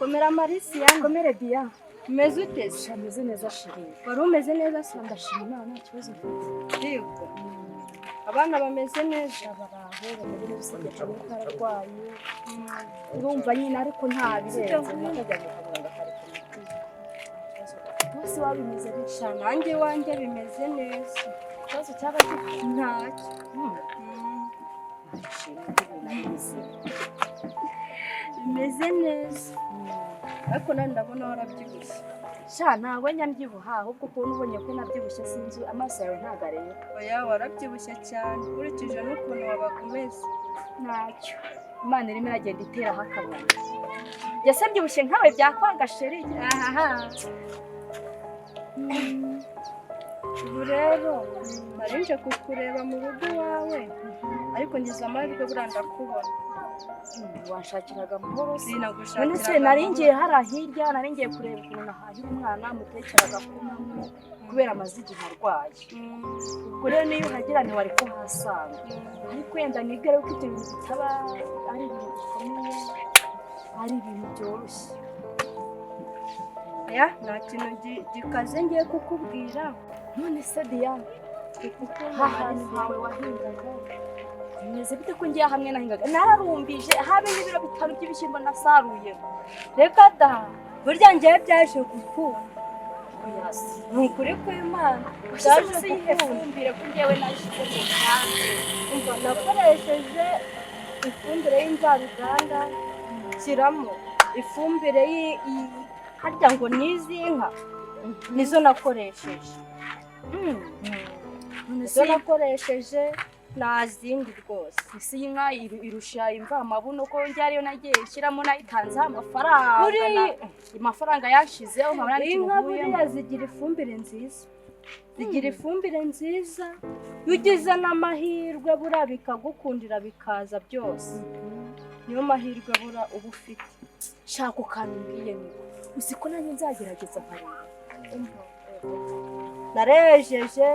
Komera Marisiya. Komere Diya. Umeze ute se? Ameze neza chérie. Wari umeze neza se? Ndashima Imana, nta kibazo mfite. Yego. Abana bameze neza? Baraho, bameze neza, usibye ko ararwaye. Urumva nyine, ariko nta birenze, nakajya kwa muganga akareka imiti. Bose waba bimeze gutya? Sha, nanjye iwanjye bimeze neza. Ikibazo cyaba gihari? Ntacyo. Ndashima ko ibintu ari bizima. Bimeze neza. Ariko nawe ndabona warabyibushye. Sha, ntabwo njya mbyibuha, ahubwo ukuntu ubonye ko nabyibushye sinzi, amaso yawe ntabwo areba. Oya, warabyibushye cyane nkurikije n'ukuntu wabaga umeze. Ntacyo, Imana irimo iragenda iteraho akabuye. Jye mbyibushye nkawe byakwanga chérie. Ahaha. Ubu rero nari nje kukureba mu rugo iwawe, ariko ngize amahirwe buriya ndakubona. Wanshakiraga amahoro se? Sinagushakiraga None se nari ngiye hariya hirya, nari ngiye kureba ukuntu nahahira umwana, mutekeraga kumanywa kubera amaze igihe arwaye. Ubwo rero niyo uhagera ntiwari kuhasanga, ariko wenda nibwira ko ibyo bintu bitaba ari ibintu bikomeye, ari ibintu byoroshye. Oya, nta kintu gikaze ngiye kukubwira. None se Diane, hantu hawe wahingaga bimeze bite, ko ngiye hamwe nahingaga nararumbije, habe n'ibiro 5 by'ibishyimbo nasaruye? Reka da, burya ngewe byaje gukunda. Oya se? Ni ukuri kw'Imana. Washyize Byaje munsi y'ihe gukunda. fumbire, ko ngewe nashyize mu nkambi? Umva, nakoresheje ifumbire y'imvaruganda, nshyiramo ifumbire harya ngo ni iz'inka, nizo nakoresheje. None Nizo se nakoresheje, nta zindi rwose. Isi y'inka irusha imvamabuno, ko njye ariyo nagiye nshyiramo, nayitanzeho amafaranga? Amafaranga yanshizeho nkabona n'ikintu Inka nkuyemo. buriya zigira ifumbire nziza, zigira ifumbire nziza. Iyo ugize n'amahirwe buriya bikagukundira bikaza byose, niyo mahirwe buriya uba ufite. Shaka ukantu umbwiye niko, uzi ko nanjye nzagerageza nkareba. Narejeje,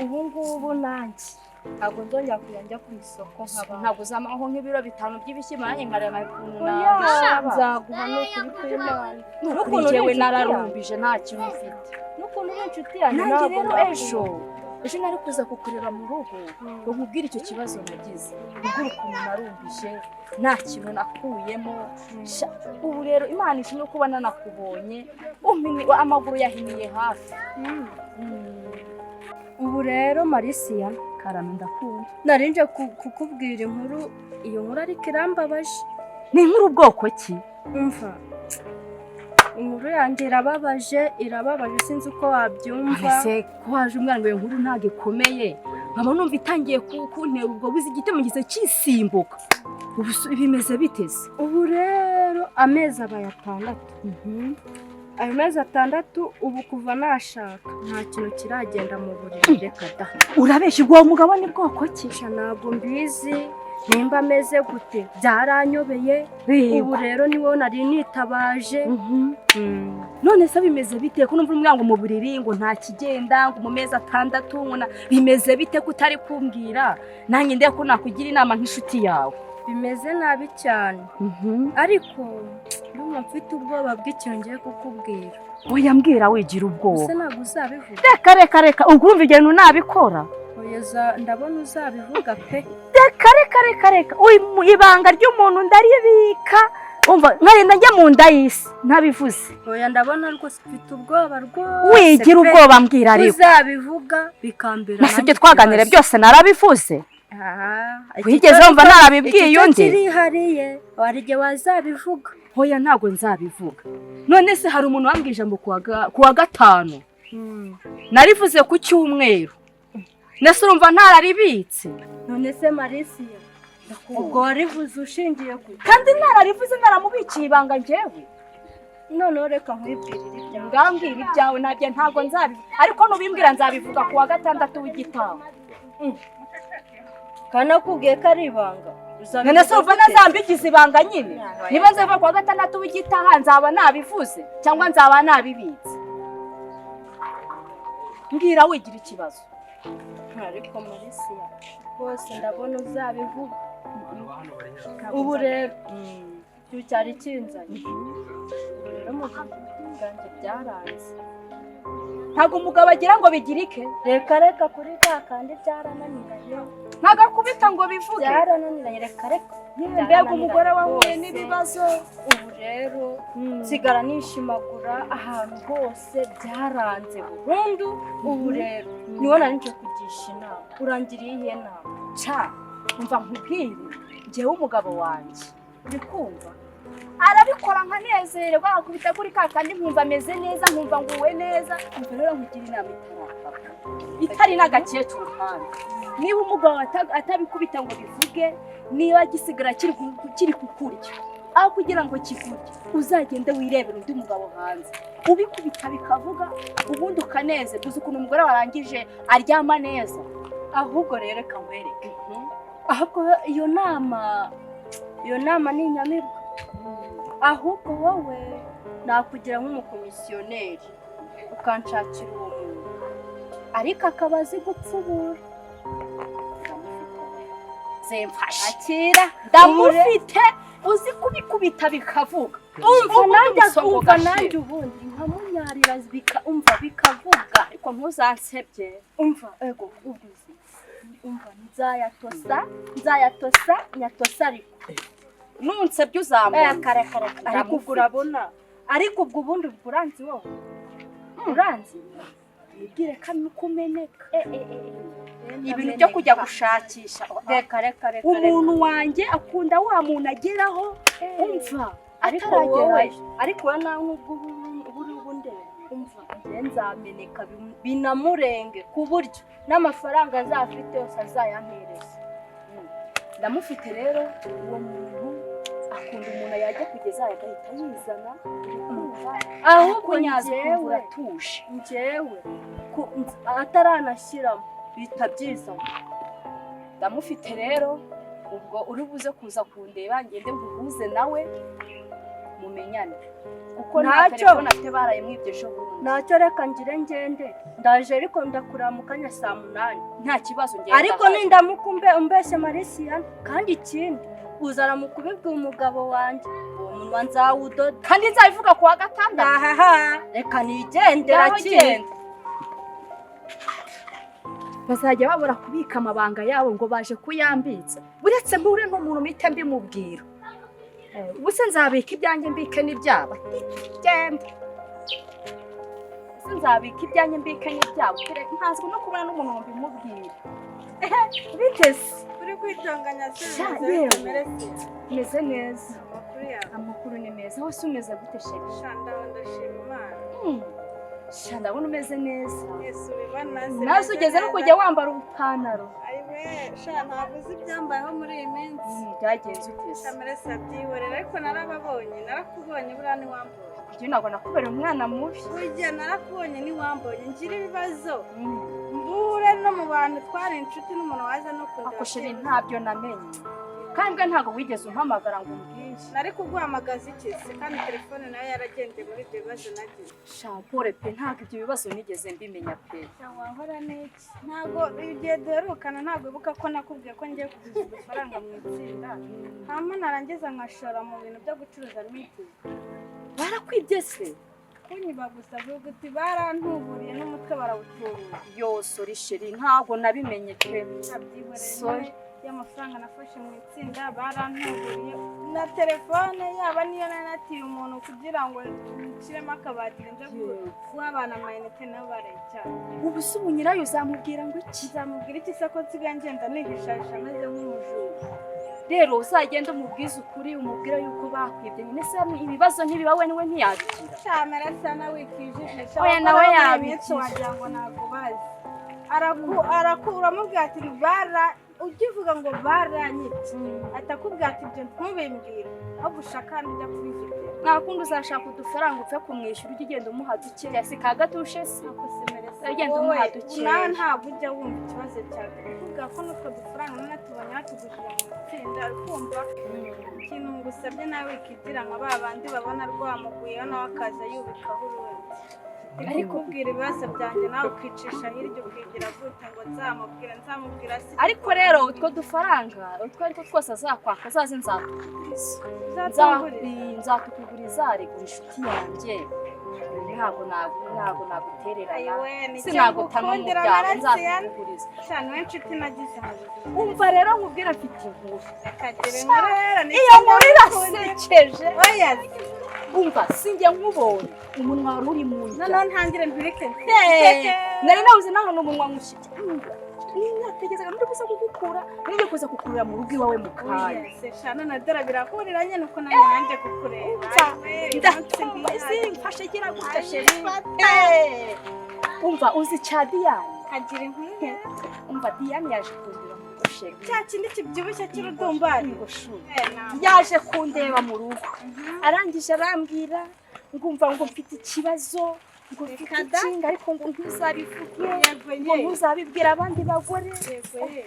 ubu ngubu nanjye ntabwo nzongera kujya njya ku isoko nk'abandi. Ntabwo uzamaho nk'ibiro 5 by'ibishyimbo, nanjye nkareba ukuntu Oya, nabishaba? nzaguha, ni ukuri kw'Imana. N'ukuntu N'ukuntu uri njyewe inshuti yanjye. nararumbije nta kintu mfite. N'ukuntu uri inshuti yanjye, Nanjye ntabwo rero nakubura. ejo nari kuza kukureba mu rugo ngo nkubwire icyo kibazo nagize, nkubwire ukuntu narumbije nta kintu nakuyemo. Sha, ubu rero Imana ishimwe kuba nanakubonye, amaguru yahiniye hafi. Ubu rero Marisiya. Karame, ndakumva. Nari nje kukubwira inkuru, iyo nkuru ariko irambabaje. Ni inkuru bwoko ki? Umva, inkuru yanjye irababaje, irababaje, sinzi uko wabyumva. Ese ko waje umwana ngo iyo nkuru ntabwo ikomeye, nkaba numva itangiye kuntera ubwo buzi, igitemo gise kisimbuka. Ubu bimeze biteze? Ubu rero amezi abaye 6. Ayo mezi 6 ubu kuva nashaka nta kintu kiragenda mu buriri, reka da. Urabeshya! Ubwo uwo mugabo ni bwoko ki? Sha, ntabwo mbizi nimba ameze gute, byaranyobeye. Ubu rero niwo nari nitabaje. None se bimeze bite, ko numva umwana ngo mu buriri ngo nta kigenda, ngo mu mezi 6 ngo bimeze bite, ko utari kumbwira nanjye ndebe ko nakugira inama nk'inshuti yawe? Bimeze nabi cyane, ariko ndumva mfite ubwoba bw'ikintu ngiye kukubwira. Oya, mbwira, wigira ubwoba. Ese ntabwo uzabivuga? Reka reka reka, ubwo urumva ibyo bintu nabikora? Oya, ndabona uzabivuga pe. Reka reka reka reka, ibanga ry'umuntu ndaribika, umva, nkarinda njya mu nda y'isi ntabivuze. Oya, ndabona rwose mfite ubwoba rwose Wigira pe. ubwoba, mbwira ariko. Uzabivuga bikambera Nasi ibyo nanjye twaganira ikibazo. byose narabivuze? Aha, iki Wigeze cyo wumva narabibwiye iki cyo undi? kirihariye, hari igihe wazabivuga. Hoya, ntabwo nzabivuga. None se hari umuntu wambwiye ijambo ku wa gatanu, narivuze ku cyumweru, nese urumva ntararibitse? None se Marisiya, ubwo warivuze ushingiye ku Kandi nararivuze, naramubikiye ibanga njyewe. Noneho reka nkwibwirire ibyawe. Ngambwira ibyawe, nabyo ntabwo nzabivuga, ariko nubimbwira nzabivuga ku wa gatandatu w'igitaha. Kandi nakubwiye ko ari ibanga. None se urumva nazambigize ibanga nyine? Niba nzava ku wa gatandatu w'igitaha nzaba nabivuze cyangwa nzaba nabibitse. Mbwira, wigira ikibazo. Ariko Marisiya rwose ndabona uzabivuga. Ubu rero Icyo cyari kinzanye. Ubu rero mu bwanjye byaranze. Ntabwo umugabo agira ngo bigirike. Reka reka, kuri ka kandi byarananiranye. Ntabwo akubita ngo bivuge. Byarananiranye, reka reka. Mbega umugore wahuye Rwose. n'ibibazo! Ubu rero nsigara nishimagura ahantu hose, byaranze burundu. Ubu rero niwo nari nje kugisha inama. Urangiriye iyihe nama? Ca umva nkubwire, njyewe umugabo wanjye, uri kumva, arabikora nkanezererwa, akubita kuri ka kandi nkumva ameze neza, nkumva nguwe neza. Umva rero nkugira inama itarakaba itari n'agakecuru kandi niba umugabo atabikubita ngo bivuge, niba gisigara kiri kukurya, aho kugira ngo kikurye uzagende wirebera undi mugabo hanze ubikubita bikavuga, ubundi ukanezerwa. Uzi ukuntu umugore warangije aryama neza? Ahubwo rero reka nkwereke, ahubwo iyo nama ni inyamibwa. Ahubwo wowe nakugira nk'umukomisiyoneri, ukanshakira uwo muntu, ariko akaba azi gupfubura. Zemfashe. Akira. Ndamufite uzi kubikubita bikavuga. Umva. Ubundi Nanjye umusongo umva ugashira. Nanjye ubundi nkamunyarira umva bikavuga. Ariko ntuzansebye. Umva, ego uguze, umva, nzayatosa, nzayatosa, nyatosa ariko. Nunsebye uzamubona. Kare kare, ariko ubwo urabona, ariko ubwo ubundi ubwo uranzi, wowe uranzi. Wibwire ko kumeneka Eh, eh, eh, ibintu byo kujya gushakisha. Reka reka reka. Umuntu wanjye akunda wa muntu ageraho, umva, Ariko wowe ataragerayo. Ariko wowe nawe nubwo ubu uri bundebe, umva, njye nzameneka binamurenge ku buryo n'amafaranga azafite yose azayampereza. Ndamufite rero uwo muntu. Akunda umuntu yajya kugeza agahita yizana, umva. Ahubwo Kunyaza ukumva njyewe uratuje. Njyewe ataranashyiramo bihita byizana. Ndamufite rero. Ubwo uri buze kuza kundeba, ngende nguhuze nawe mumenyane, kuko nta Ntacyo. telefone afite, barayimwibye ejo bundi. Ntacyo, reka ngire ngende, ndaje, ariko ndakura mu kanya saa 8. Nta kibazo, ngende. Ariko ndahari. nindamuka umbeshye Marisiya, kandi ikindi uzara mu kubibwira umugabo wanjye, uwo munwa nzawudoda. Kandi nzabivuga ku wa gatandatu. Ahaha, reka nigendera. Ngaho Kindi. genda. Bazajya babura kubika amabanga yabo ngo baje kuyambitsa. Uretse mpure n'umuntu mpite mbimubwira. Ubu se nzabika ibyanjye mbike n'ibyabo? Genda. Ese nzabika ibyanjye mbike n'ibyabo? Ntazwi no kubona n'umuntu ngo mbimubwire. Ehe, bitese. Uri kwitonganya se? Sha, Bimeze yewe. bite, Meresi? Meze neza. Amakuru yawe? Amakuru ni meza. Hose umeze gute, chérie? Sha, ndaho, ndashima Imana. Sha, ndabona umeze neza. Yesu ubibona se. Nawe Meze ugeze no neza. kujya wambara ubupantaro. Ayiwe sha, ntabwo uzi ibyambayeho muri iyi minsi. Byagenze ute se? Sha Meresi, abyihorera, ariko narababonye, narakubonye, buriya ntiwambonye. Kugira ntabwo nakubereye umwana mubi. Burya narakubonye, ntiwambonye, ngira ibibazo mbure no mu bantu twari inshuti n'umuntu waza no kundeba. Ako chérie, ntabyo namenye, kandi bwe ntabwo wigeze umpamagara ngo umbwire. Nari kuguhamagaza iki se, kandi telefone nayo yaragendeye muri ibyo bibazo nagize? Sha, pole pe, ntabwo ibyo bibazo nigeze mbimenya pe. Wahora n'iki? Ntabwo igihe duherukana, ntabwo wibuka ko nakubwiye ko ngiye kuguza udufaranga mu itsinda, hanyuma narangiza nkashora mu bintu byo gucuruza miti? Barakwibye se? Kunyiba gusa, vuga uti barantuburiye n'umutwe barawutubura. Yo, sorry chérie, ntabwo nabimenye pe. Abyihoreye. Sorry. Y'amafaranga nafashe mu itsinda barantuburiye na telefone, yaba niyo nari natiye umuntu kugira ngo nshyiremo akabati nze guha abana amayinite, nabo barayicyana. Ubu se ubu nyirayo uzamubwira ngo iki? Nzamubwira iki se, ko nsigaye ngenda nihishahisha ameze nk'umujura? Rero uzagenda umubwize ukuri, umubwire yuko bakwibye nyine. Se ibibazo ntibiba, we niwe ntiyabigira. Shamara sana, wikijijisha. Oya, nawe yabigira. Wagira ngo ntabwo bazi. Uramubwira ati bara, ukivuga ngo baranyibye, atakubwira ati ibyo ntubimbwire, ahubwo ushaka hano ujya kubivugira. Nta kundi, uzashaka udufaranga upfe kumwishyura, ujye ugenda umuha dukeya, si ka gatushe se? Ugenda umuha Wowe dukeya. nawe ntabwo ujya wumva ikibazo cyawe, kuvuga ko n'utwo dufaranga none tubonye batugujije mu itsinda, uri kumva? Ikintu ngusabye, nawe wikigira nka ba bandi babona rwamuguyeho nawe akaza yubikaho urundi. Ariko kubwira ibibazo byanjye nawe ukicisha hirya, ukigira gute ngo nzamubwira, nzamubwira si. Ariko rero utwo dufaranga utwo ari two twose azakwaka, azaze nzatukuguriza. Uzatunguriza? Nzatukuguriza, regura inshuti yanjye, ntabwo nagutererana. Ayiwe, nicyo Sinagutama mu ngukundira, byago. Marasiyana. Nzatukuguriza. Shana, we inshuti nagize mu buzima. Umva rero nkubwira, mfite inkuru. Reka inkuru rero, nicyo Iyo nkuru ngukundira. irasekeje. Oya. Umva, sinjye nkubonye umunwa wari uri mu njya. Noneho ntangire nturike. Nari nabuze naho umunwa nkushyitse, nategerezaga muri kuza kugukura, ngiye kuza kukurura mu rugo iwawe mu kanya. Oya se shana, na dore birahuriranye nuko nanjye kukureba. Umva, Ayiwe, uyu munsi ndatumva ntihari. mfashe gira gutya, chérie. Ayifata. Umva, uzi cya Diyane? Kagira inkuru. Umva, Diyane yaje kundeba mu rugo, chérie. Cya kindi kibyibushye cy'urudumbari? Ngo shuri. Eh, ntabwo. Yaje kundeba mu rugo, arangije arambwira ngumva ngo mfite ikibazo, ngo mfite Reka da. ikinga, ariko ngo ntuzabivuge, Yego ngo ye. ntuzabibwira abandi bagore. Yego ye.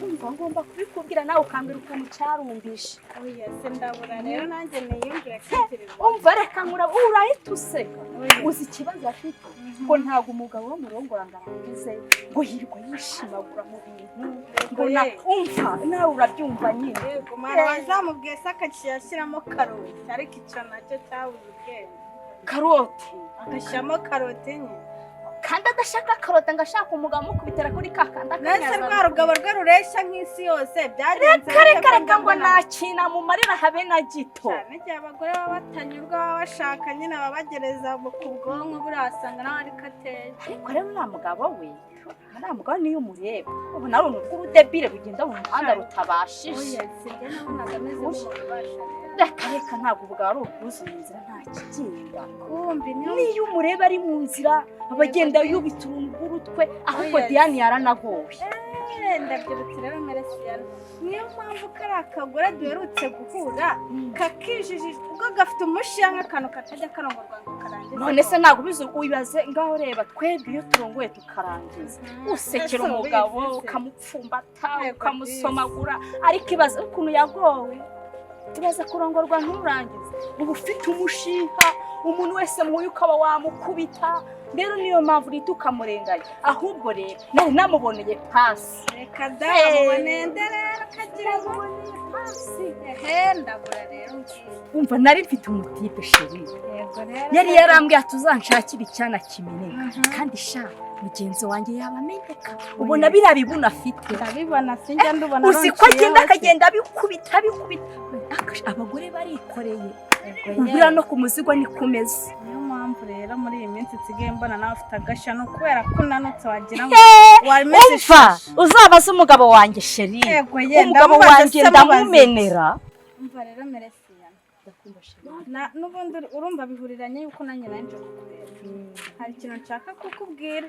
Umva, ngomba kubikubwira nawe ukambwira ukuntu cyarumbishe. Oya se, ndabura rero nanjye niyumvire kagira inkuru. Umva, reka nkura, urahita useka. Oya. Uzi ikibazo afite? Ngo ntabwo umugabo w'umurongora ngo arangize, ngo yirirwa yishimagura mu bintu, ngo na ye. Umva, nawe urabyumva nyine. Yego mwana, wazamubwiye se akakiyashyiramo karoti, ariko icyo nacyo cyabuze ubwenge. Karoti? Agashyiramo karoti nyine. Kandi adashaka karoti, ngo ashaka umugabo amukubitira kuri ka kandi Mbese akanyaza. rwa rugabo rwe rureshya nk'isi yose byagenze Reka, reka, bite ko reka, ngo mbona- nta kintu amumarira habe na gito. Cyane igihe abagore baba batanyurwa, baba bashaka nyine ababagereza ku bwonko, buriya wasanga nawe ariko ateye. Ariko rero uriya mugabo we, uriya mugabo niyo umureba ubona ari uruntu rw'urudebile rugenda mu muhanda rutabashije. Oya, sibyo, nabonaga ameze nk'umuntu ubasha rero. Reka, reka, ntabwo ubugabo ari ubwuzuye inzira, nta kigenda. Kumbi niyo. Niyo umureba ari mu nzira, aba agenda yubitse uruntu rw'urutwe ahubwo. Oya. Diane yaranagowe. Eh, ndabyibutse rero, Meresiyana, niyo mpamvu kariya kagore duherutse guhura kakijijije ubwo gafite umushiya nk'akantu katajya karongorwa ngo karangize. None se ntabwo ubizi? Ubibaze ngaho, reba twebwe iyo turongoye tukarangiza, usekera Ese umugabo, ubizi se? ukamupfumbata, Yego, ukamusomagura, ariko ibaze ukuntu yagowe. Ibaze kurongorwa nturangize, uba ufite umushiha, umuntu wese mubi ukaba wamukubita. Rero niyo mpamvu uhita ukamurenganya. Ahubwo rero nari namuboneye pasi. Reka da, mubonende rero kagira ngo ehe, ndabura rero mbwira. Umva, nari mfite umutipe, chérie. Yego rero. Yari yarambwiye ati uzanshakire icyana kimeneka, kandi sha mugenzi wanjye yaba ameneka, ubona biriya bibuno afite. Ndabibona, sinjya ndubona. Uzi ko agenda akagenda abikubita abikubita? Abagore barikoreye, ubura no ku muzigo ni kumeze. Niyo mpamvu rero muri iyi minsi nsigaye mbona nawe ufite agashya, ni ukubera ko unanutse wagira ngo wameze. Umva, uzabaze umugabo wanjye, chérie. Yego ye. Umugabo Ndamubaza wanjye se, mubaza iki? ndamumenera. Umva rero Meresiya, n'ubundi urumva bihuriranye yuko nanjye nanje kukureba, hari ikintu nshaka kukubwira,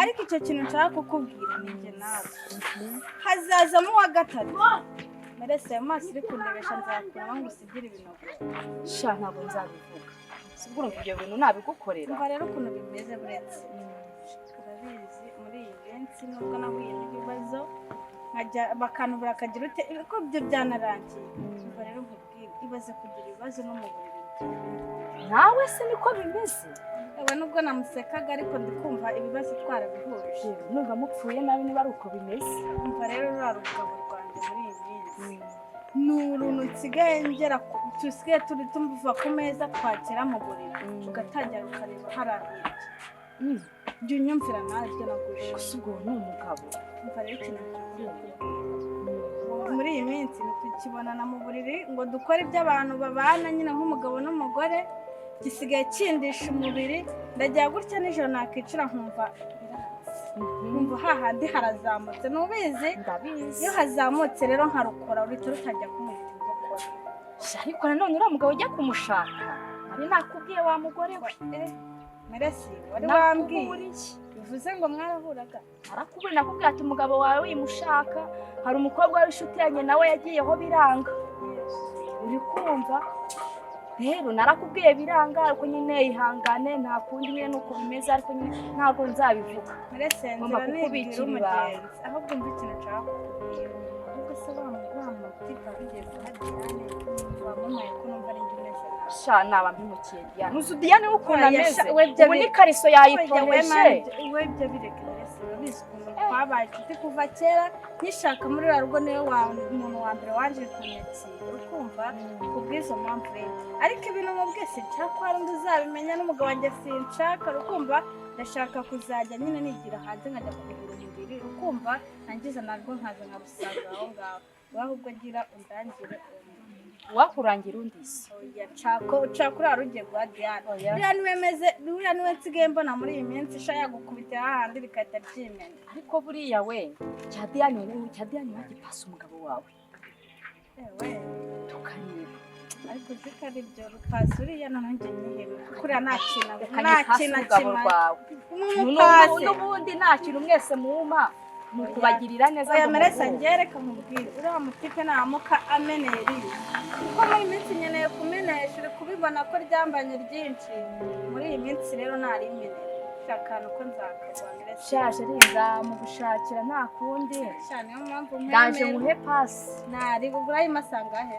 ariko icyo kintu nshaka kukubwira ni njye nawe. Hazazamo uwa gatatu. Meresiya, amaso uri kundebesha nzakuramo ngo usigire ibinogo. Sha, ntabwo nzabivuga. Sibwo urumva ibyo bintu nabigukorera? Umva rero ukuntu bimeze, buretse urabizi muri iyi minsi nubwo nahuye n'ibibazo nkajya bakanubura akagira ute, ko ibyo byanarangiye. Umva rero nkubwire, ibaze kugira ibibazo no mu buriri. Nawe se niko bimeze? Ewe, nubwo namusekaga ariko ndi kumva ibibazo twarabihuje. Numva mupfuye nabi niba ari uko bimeze. Umva rero, ruriya rugabo rwanjye muri iyi minsi ni uruntu nsigaye ngera dusigaye turi tuva ku meza twagera mu buriri tugatangira ukareba hariya hirya. Jya unyumvira nawe ibyo nagusha. Gusa ubwo ni umugabo. Umva rero ikintu ngiye kukubwira, muri iyi minsi ntitukibonana mu buriri ngo dukore ibyo abantu babana nyine nk'umugabo n'umugore. Gisigaye kindisha umubiri, ndagira gutya nijoro nakwicara nkumva biranze, nkumva hahandi harazamutse, ntubizi? Ndabizi. Iyo hazamutse rero nkarukora ruhita rutangira kunkubita inkokora. Sha, ariko nanone uriya mugabo ujya kumushaka, nari nakubwiye wa mugore we. Meresi, wari wambwiye. Nakuburiye. Bivuze ngo mwarahuraga? Arakubwiye, nakubwiye ati umugabo wawe wimushaka, hari umukobwa w'inshuti yanjye nawe yagiyeho biranga. Uri kumva? Rero narakubwiye biranga, ariko nyine ihangane, nta kundi nyine nuko bimeze, ariko nyine ntabwo nzabivuga. Meresi, Ngomba nzira nibwira kukubikira ibanga. umugenzi. Ahubwo umva ikintu nshaka kukubwira, ahubwo Se wa mutipe ugiye guha Diane wamumaye ko numva ari njye umeze nabi? Sha, naba mpimukiye Diane. Ntuzi Diane ukuntu Oya, ameze. sha, we ibyo Ubu n'ikariso yayitoneshe. We ibyo bireke mbese, urabizi ukuntu twabaye inshuti kuva kera. Nkishaka muri ruriya rugo niwe muntu wa mbere waje kunyakira, ukumva kubw'izo mpamvu rero. Ariko ibintu mubwiye sinshaka ko hari undi uzabimenya, n'umugabo wanjye sinshaka, ukumva ndashaka kuzajya nyine nigira hanze nkajya kugura umubiri, ukumva nangiza narwo nkaza nkarusanga aho ngaho. Wowe ahubwo gira undangire uwo. Wakurangira undi se? Oya, nshaka ushaka uriya rugiye guha Diane. Oya. Uriya niwe meze, uriya niwe nsigaye mbona muri iyi minsi sha, yagukubita hahandi bigahita byimena. Ariko buriya we, cya Diane wagipasa umugabo wawe Ewe. tukareba. Ariko uzi ko ari byo, rupasi uriya noneho njye nyihebe, kuko uriya nta kintu Reka nta nyipase kintu umugabo akimara. rwawe. Mumupase. N'ubundi nta kintu mwese mumpa ni ukubagirira neza Oya ngo Meresa, muguhe. njye reka nkubwire, uriya mutipe naramuka ameneye ririya, kuko muri iyi minsi nkeneye kumenesha, uri kubibona ko ryambanye ryinshi muri iyi minsi rero, narimenera akantu ko nzakagwa Meresa. Shaje rinda mugushakira, nta kundi. Sha, niyo mpamvu Ndaje nkwemera. nguhe pasi. Nari ugura ayo masanga he?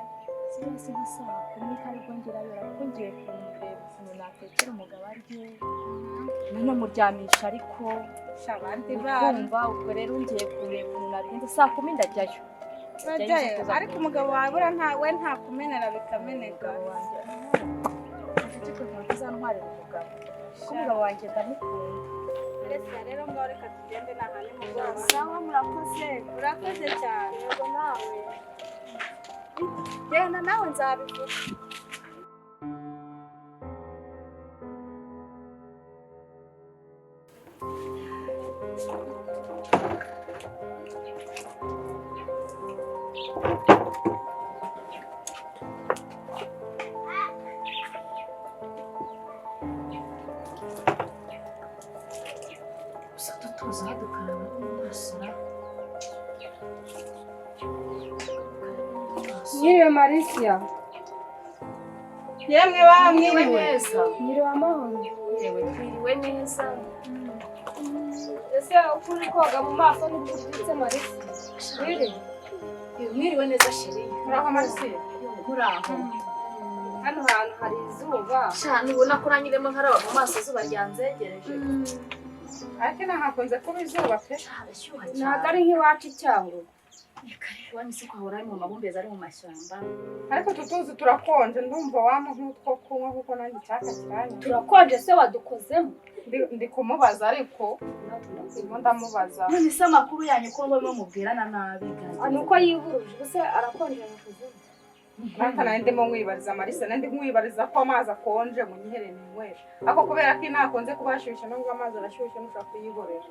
Sinzi, nka saa 10 aribwo ngerayo, kuko ngiye kumureba ukuntu natekera umugabo arye, nanamuryamisha ariko. Sha, abandi bana Ukumva ubwo rero ngiye kureba ukuntu nabigenza, saa 10 ndajyayo. bajyayo, ariko umugabo wawe buriya nta we nta kumenera bikameneka. Umugabo wanjye mfite ukuntu tuzantwarira umugabo, kuko umugabo wanjye ndamukunda. Meresa rero, ngaho reka tugende, ni aha nimugoroba. Sawa, murakoze. Urakoze cyane. Yego, nawe genda, nawe nzabivuga. Gusa tutuzi dukaraba no mu maso ra. Mwiriwe Marisiya. Yemwe ba, mwiriwe. Neza. Mwiriwe amahoro. Yewe, twiriwe neza. Ese uko uri koga mu maso nibwo ubyutse, Marisiya? Mwiriwe. Yewe, mwiriwe neza chérie. Muraho Marisiya. Muraho. Hano hantu hari izuba. Sha, nubona ko uranyiremo nkaraba mu maso, izuba ryanzegereje. Ariko inaha hakunze kuba izuba pe. Sha, harashyuha Ntabwo cyane. ari nk'iwacu cyangwa? Reka rero, iwanyu si kwahora ari mu mahumbezi, ari mu mashyamba. Ariko utu tuzi turakonje, ndumva wampa nk'utwo kunywa kuko nanjye icyaka kiranyishe. Turakonje se wadukozemo? Ndi kumubaza ariko ndimo ndamubaza. None se amakuru yanyu, ko mwe mubwirana nabi? Ni uko yihuruje, ubuse arakonje yakozemo. Ariko nari ndimo nkwibariza Marisa, nari ndi nkwibariza ko amazi akonje ngo nyihere ninywere. Ariko kubera ko inaha hakunze kuba hashyushye, nubwo amazi arashyushye ntushobora kuyihorera.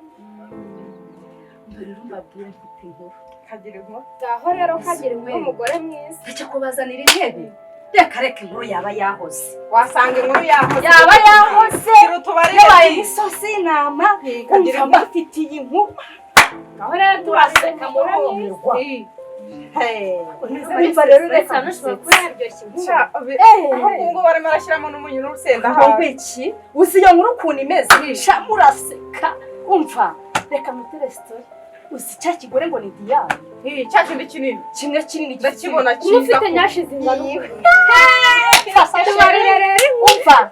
Rero mbabwire, mfite inkuru. Kagira inkuru. Ngaho rero kagira inkuru, umugore mwiza. Ntacyo kubazanira intebe, reka reka, inkuru yaba yahoze. Wasanga inkuru yahoze. Yaba yahoze. Gira utubarire. Yabaye nk'isosi y'intama. Kagira Umva, inkuru. mbafitiye inkuru. Ngaho rero Turaseka murumirwa. Umva rero, reka ushobora kuba yaryoshye inkuru. Sha, aho ngubu barimo barashyiramo n'umunyu n'urusenda ngo hafi. iki? Uzi iyo nkuru ukuntu imeze? Sha, muraseka. Umva, reka mutere story. Uzi cya kigore ngo ni Diane? Ih, cya kindi kinini. Kimwe kinini. Ndakibona Niba cyiza. ufite nyashi zingana uku. Tubarire rero. Umva,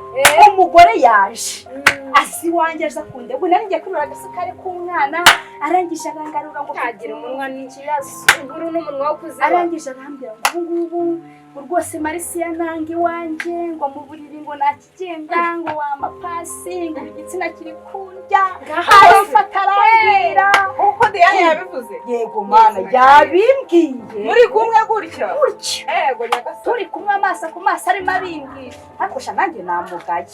umugore yaje asi iwanjye, aza kundeba. Ubu nari ngiye kwinywera agasukari k'umwana, arangije arangarura ngo Ntagira umunwa ikibazo. Inkuru n'umunwa wo kuziba. Arangije arambwira ngo ubu ngubu ngo rwose Marisiya nanga iwanjye, ngo mu buriri ngo nakigenda, ngo wampa pasi, ngo igitsina kiri kundya, arafata arambwira. Uko Diane yabivuze. Yego mana, yabimbwiye. Muri kumwe gutya. Gutya. Ego nyagasani. Turi kumwe amaso ku maso, arimo abimbwira, ariko sha nanjye namugaye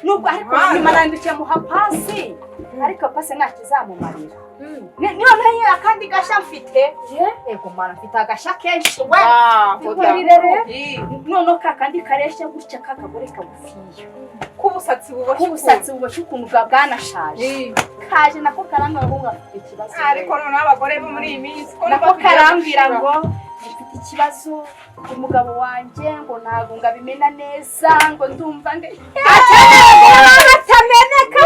nubwo, ariko Mana. nyuma nandikiye muha pasi, ariko pasi nta kizamumarira. Noneho akandi gashya mfite, yego mana, mfite agashya kenshi we. Ah, hoda. Ihurire. Ih, Noneho ka kandi kareshya gutya, kakagore kagufiya, k'ubusatsi buboshye. K'ubusatsi buboshye ukuntu bwa bwanashaje, Ih, kaje nako karambwira ngo gafite ikibazo. Ariko noneho abagore bo muri iyi minsi ko Nako niba tugiye karambwira gushira. ngo mfite ikibazo, umugabo wanjye ngo ntabwo ngo abimena neza, ngo ndumva ngo katameneka.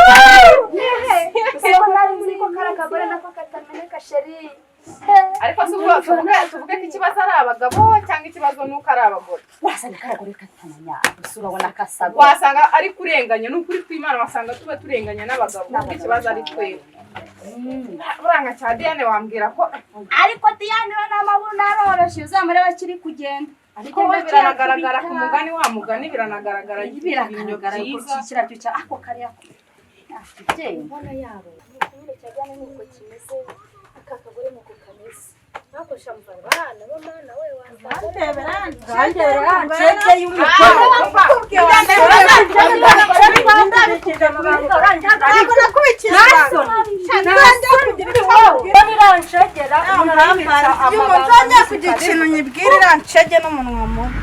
Gusa ko nari nzi ko kari akagore nako katameneka, chérie. Ariko si ubwo tuvuge tuvuge. Cyane karagore katamenya gusa urabona kasago. Wasanga ari kurenganya, ni ukuri kw'Imana, wasanga tuba turenganya n'abagabo kuko ikibazo ari twebwe. Buranga cya Diane wambwira ko Ariko Diane we n'amabuno aroroshye, uzamurebe akiri kugenda. Ariko we biranagaragara ku mugani wa mugani, biranagaragara ibintu Biragaragara ko byiza. Kirabyo cya ako kariya afite. Mbona yabo Nyine cya Diane nuko kimeze, aka kagore nuko kameze, bakoresha muvara abana b'amana we wasanga. Ncege y'umukobwa. Ntabwo nakubikije. Biranshegera. Iyo umuntu nzongera kugira ikintu nyibwira, irancege n'umunwa mubi.